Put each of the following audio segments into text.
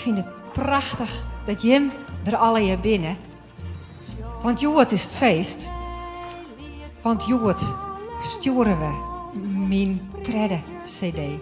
fyn it prachtich dat jim der allegear binne. Want hjoed is it feest. Want hjoed stjoere we myn tredde CD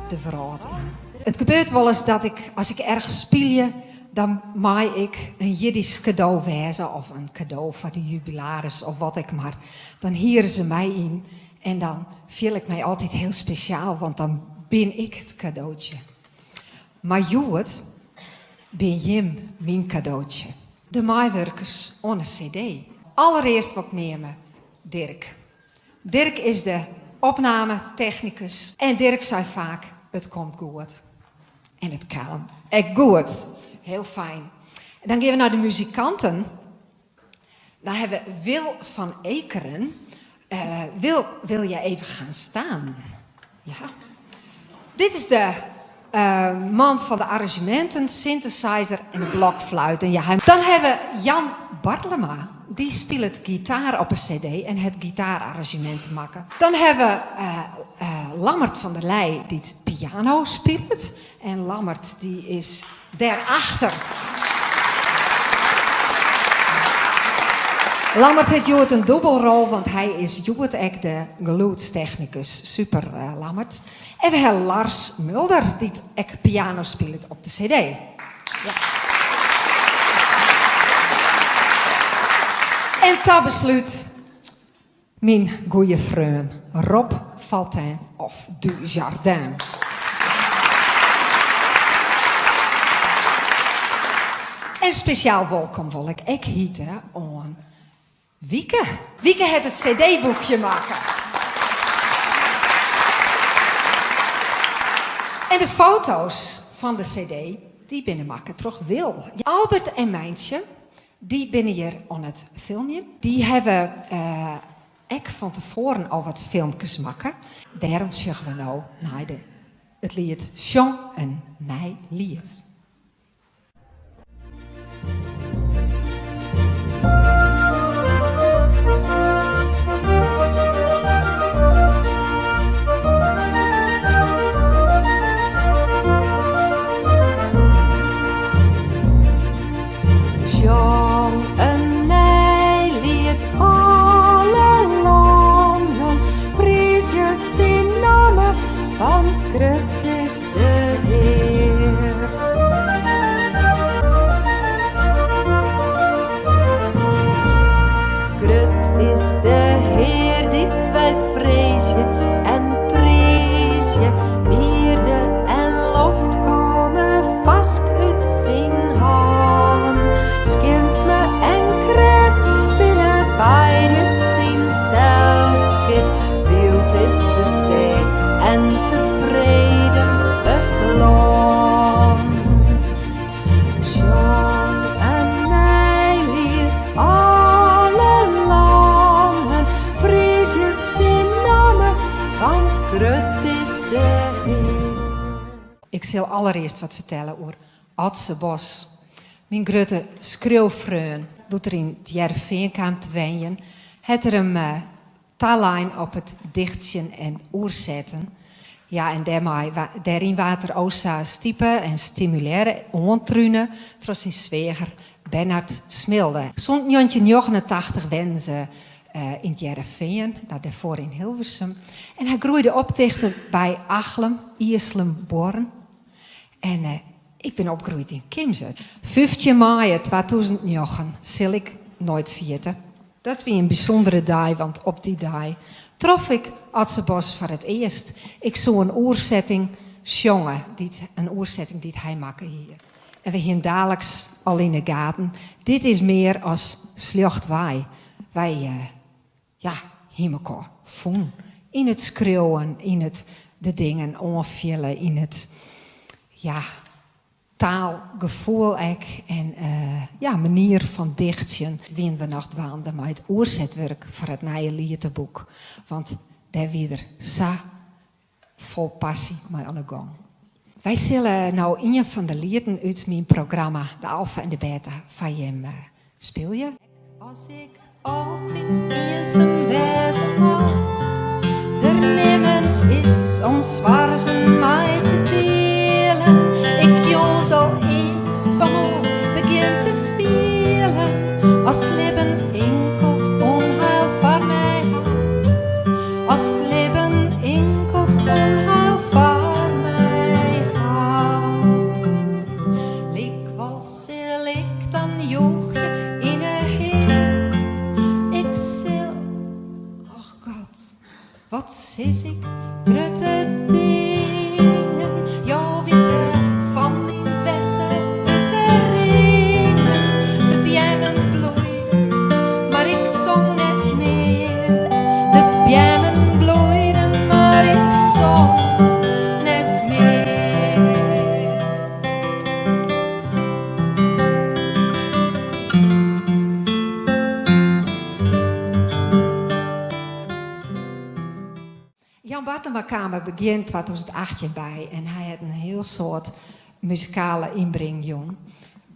de wrâld yn. It gebeurt wolris dat ik, as ik ergens spylje, dan mei ik in jiddeis kado wêze of in kado foar de jubilaris of wat ek mar. Dan hiere se my yn en dan fiel ik my altyd hiel spesjaal, want dan bin ik it kadootsje. Mar hjoed bin jim myn kadootsje. De meiwurkers oan de CD. Allerearst wol ik neame Dirk. Dirk is de opnametechnikus en Dirk sei faak, it komt goed. En it kaam ek goed. Hiel fijn. Dan gean we nei de muzikanten. Dan ha we Wil van Ekeren. Wil, wil jij even gaan staan? Ja. Dit is de man fan de arrangeminten, synthesizer en de blokfluit. En ja, dan ha we Jan Bartlema. Dy spilet gitaar op 'e CD en hat gitaararrangeminten makke. Dan ha we Lammert van der Leij dy't piano spilet. En Lammert dy is dêrachter. Lammert hat hjoed in dûbelrol, want hy is hjoed ek de gelûdstechnikus. Super, Lammert. En we ha Lars Mulder, dy't ek piano spilet op de CD. Ja. En ta beslút myn goeie freon Rob Faltin of Du Jardin. En spesjaal wolkom wol ik ek hite oan Wieke. Wieke hat it CD-boekje makke. En de foto's fan de CD dy binne makke troch Wil. Albert en Mijntsje dy binne hjir oan it filmjen. Dy hawwe ek fan tefoaren al wat filmkes makke. Dêrom sjogge we no nei de it liet Sjong in nij liet. Sjong in nij liet alle lannen, priizje syn namme, want grut is de Hear. Grut is de Hear dy't wy freezje en priizje, ierde en loft komme farsk út syn hân. Skientme en krêft binne beide syn selskip, wyld is de see en tefreden it lân. Sjong in nij liet alle lannen, priizje syn namme, want grut is de Hear. Ik sil allerearst wat fertelle oer Atze Bosch, myn grutte skriuwfreon. Doe't er yn It Hearrenfean kaam te wenjen, hat er him talein op it dichtsjen en oersetten. Ja, en dêrmei, dêryn waard er o sa stipe en stimulearre, oantrune, troch syn sweager Bernard Smilde. Sûnt 1989 wennen se yn It Hearrenfean, no dêrfoar yn Hilversum. En hy groeide op tichte by Achlum, Ieslumbuorren. En ik bin opgroeid yn Kimswert. 15 maaie 2009 sil ik noait ferjitte. Dat wie in bysûndere dei, want op dy dei trof ik Atze Bosch foar it earst. Ik soe in oersetting sjonge, dy't, in oersetting dy't hy makke hie. En we hiene daliks al yn 'e gaten, dit is mear as sljochtwei. Wy, ja, hiene mekoar fûn yn it skriuwen, yn it de dingen oanfiele, yn it, ja, taalgefoel ek en ja, manier fan dichtsjen. Wiene we noch dwaande mei it oersetwurk foar it nije lieteboek, want dêr wie er sa fol passy mei oan 'e gong. Wy sille no ien fan de lieten út myn programma De Alfa en de Beta foar jim spylje. As ik altyd iensum wêze moat, der nimmen is om soargen mei te dielen, ik jûns al. joechje yn 'e Hear. Ik sil, och God, wat sis ik, grutte dingen Jo witte fan myn dwerse uteringen. De beammen bloeiden, mar ik song net mear. De beammen bloeiden, mar ik song net mear. Jan Bartlema kaam er begjin 2018 by en hy hat in hiel soad muzikale ynbring jûn.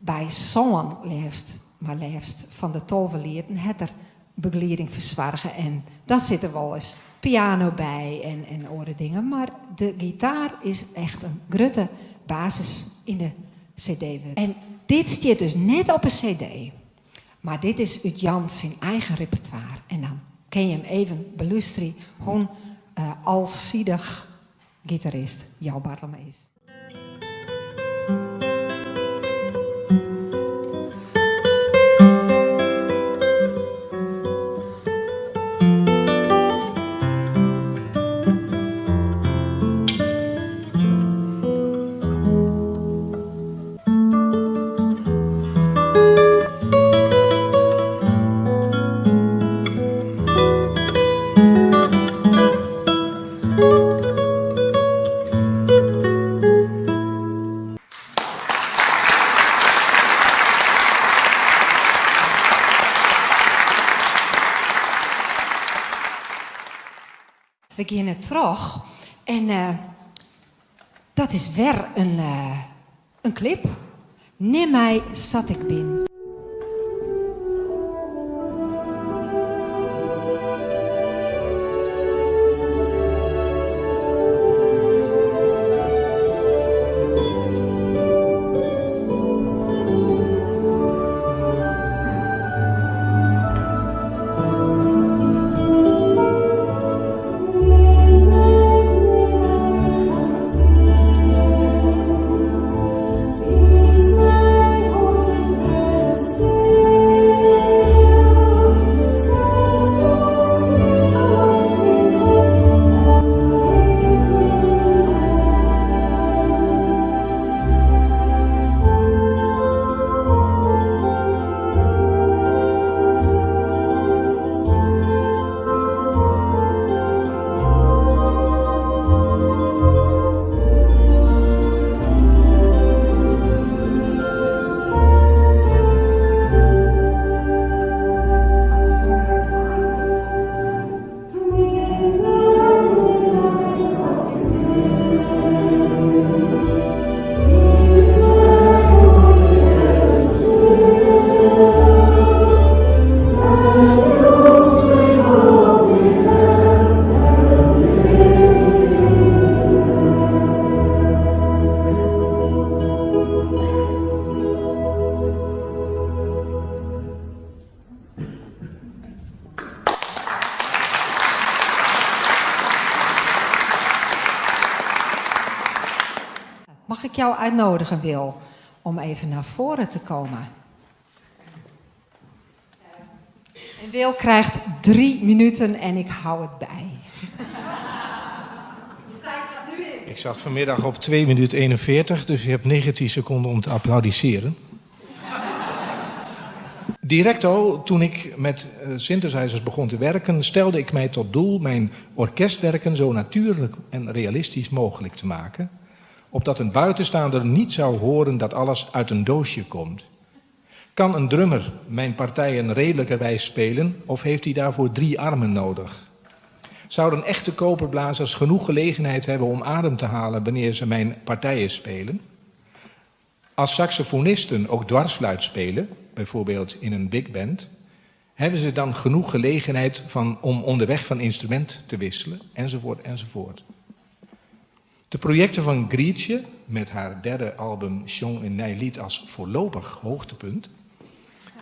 By sân leafst, mar leafst fan de 12 lieten hat er begelieding fersoarge en dan sit der wolris piano by en oare dingen, mar de gitaar is echt in grutte basis yn de CD wurden. En dit stiet dus net op 'e CD, mar dit is út Jan syn eigen repertoire en dan kin je him even belústerje hoe'n alsidich gitarist Jan Bartlema is. We geane troch en dat is wer in klip. Nim my sa't ik bin. Mag ik jou uitnodigen, Wil, om even naar voren te komen? En Wil krijgt 3 minuten en ik hou het bij. De tijd gaat nu in. Ik zat vanmiddag op 2 minuten 41, dus je hebt 19 seconden om te applaudisseren. Direct al, toen ik met synthesizers begon te werken, stelde ik mij tot doel mijn orkestwerken zo natuurlijk en realistisch mogelijk te maken, opdat een buitenstaander niet zou horen dat alles uit een doosje komt. Kan een drummer mijn partijen redelijkerwijs spelen of heeft hij daarvoor 3 armen nodig? Zouden echte koperblazers genoeg gelegenheid hebben om adem te halen wanneer ze mijn partijen spelen? Als saxofonisten ook dwarsfluit spelen, bijvoorbeeld in een big band, hebben ze dan genoeg gelegenheid om onderweg van instrument te wisselen, enzovoort, enzovoort. De projecten van Grietje, met haar derde album Sjong in Nij Liet als voorlopig hoogtepunt,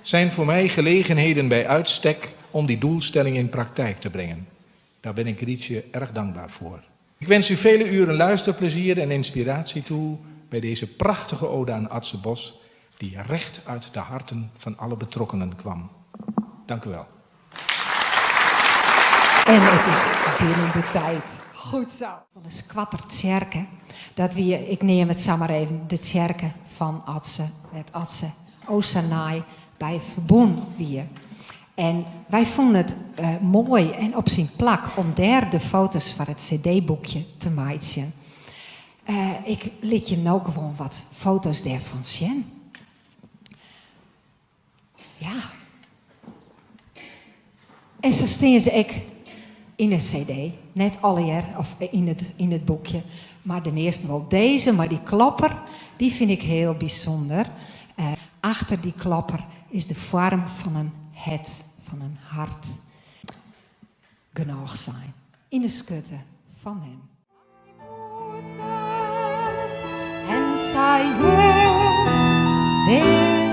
zijn voor mij gelegenheden bij uitstek om die doelstelling in praktijk te brengen. Daar ben ik Grietje erg dankbaar voor. Ik wens u vele uren luisterplezier en inspiratie toe bij deze prachtige ode aan Atze Bosch. Die recht uit de harten van alle betrokkenen kwam. Dank u wel. En it is binnen de tijd. Goed zo. Fan de Skoattertsjerke. Dat wie, ik neam it samar even, de tsjerke fan Atze, wêr't Atze o sa nei by ferbûn wie. En wy fûnen it moai en op syn plak om dêr de foto's foar it cd-boekje te meitsjen. Ik lit jim no gewoan wat foto's dêrfan sjen. Ja. En sa stean se ek yn 'e CD. Net allegear, of yn it, yn it boekje, mar de measten wol. Dizze mei dy klopper, dy fyn ik hiel bysûnder. Achter dy klopper is de foarm fan in hert, fan in hart. Genôch sein. Yn 'e skurte fan mem. En sei hjir bin ik.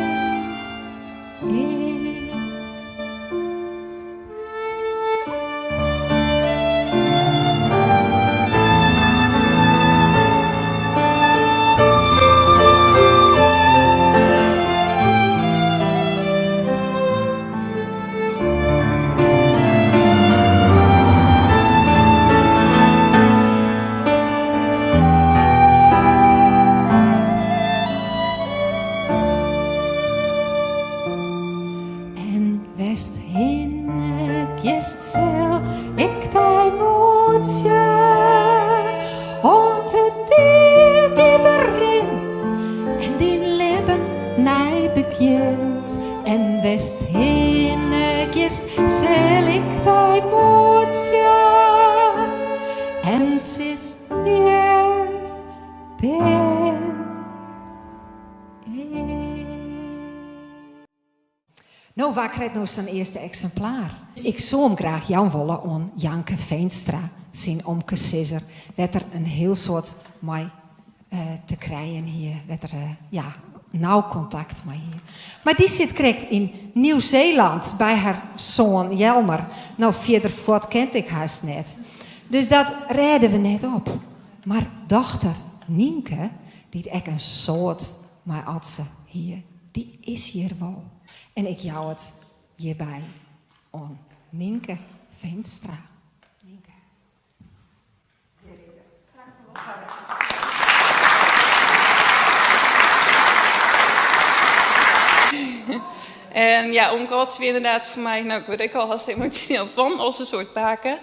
En wêr'tst hinne giest sil ik dy moetsje, oant de dea dy berint en dyn libben nij begjint. En wêr'tst hinne giest sil ik dy moetsje en sis hjir bin ik. No, wa krijt no sa'n earste eksimplaar? Ik soe him graach jaan wolle oan Janke Veenstra, syn omkesizzer, wêr't er in hiel soad mei te krijen hie, wêr't er ja, nau kontakt mei hie. Mar dy sit krekt yn Nieuw-Zeeland by har soan Jelmer. No, fierder fuort kin ik hast net. Dus dat rêde we net op. Mar dochter Nynke, dy't ek in soad mei Atze hie, dy is hjir wol. En ik jou it hjirby oan Nynke Veenstra. Nynke. En ja, omke Atze wie inderdaad foar my, no ik wurd ek al hast emosjoneel fan, as in soart pake.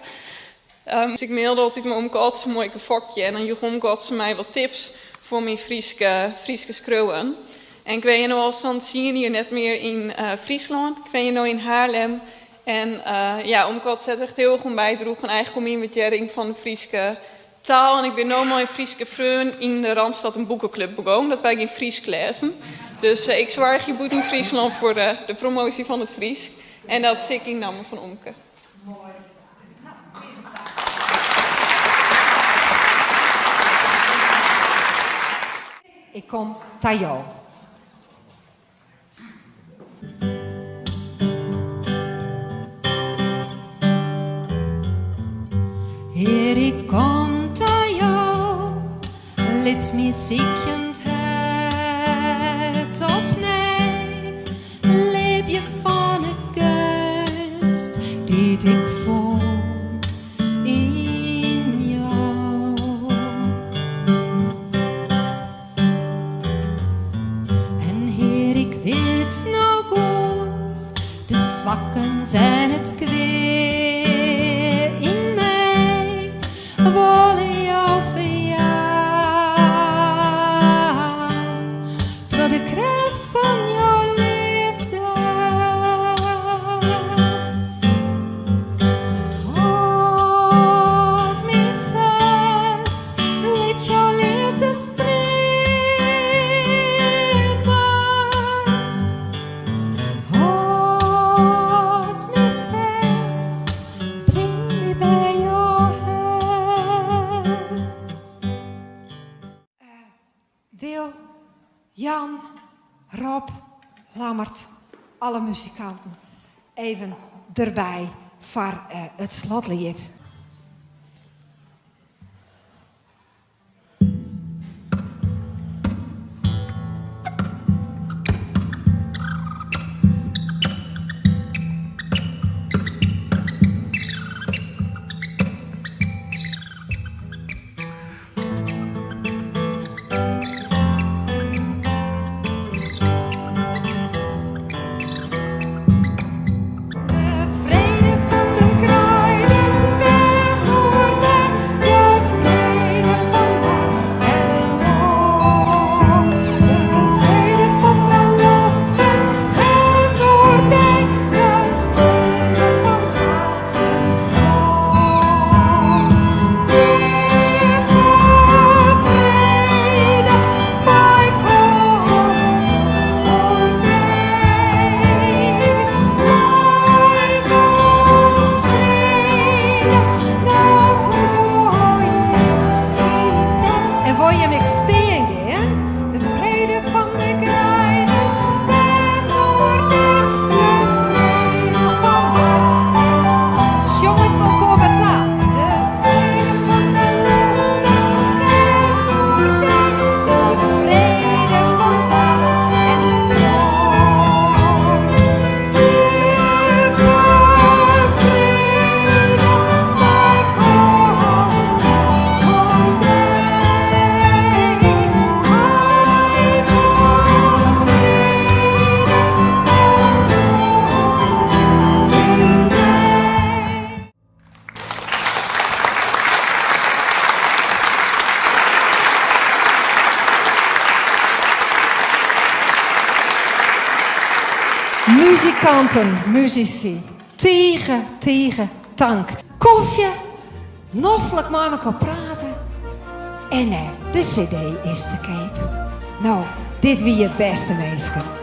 Dus ik mailde altyd mei omke Atze Muoike Fokje en dan joech omke Atze my wat tips foar myn Fryske, Fryske skriuwen. En ik wenje no al sa'n tsien jier net mear yn Fryslân, ik wenje no yn Haarlem. En ja, omke Atze hat echt hiel erch oan bydroegen eigentlik oan myn wurdearring fan de Fryske taal. En ik bin no mei in Fryske freon yn de Randstad in boekeklup begûn, dat wy gean Frysk lêzen. Dus ik soargje bûten Fryslân foar de promoasje fan it Frysk. En dat sis ik yn namme fan omke. Moai sa. No, tige tank. Ik kom ta jo. Hear, ik kom ta jo, lit myn sykjend hert opnij libje fan 'e geunst dy't ik fûn yn jo. En Hear, ik wit no goed, de swakkens en it kwea yn my wolle jo ferjaan. Troch de krêft fan jo leafde. Hâld my fêst, lit jo leafde streame. Hâld my fêst, bring my by jo hert. Wil, Jan, Rob, Lammert, alle muzikanten even derby foar it slotliet. Muzikanten, musisy, tige, tige tank. Kofje, noflik mei mekoar prate en de CD is te keap. No, dit wie it bêste minsken.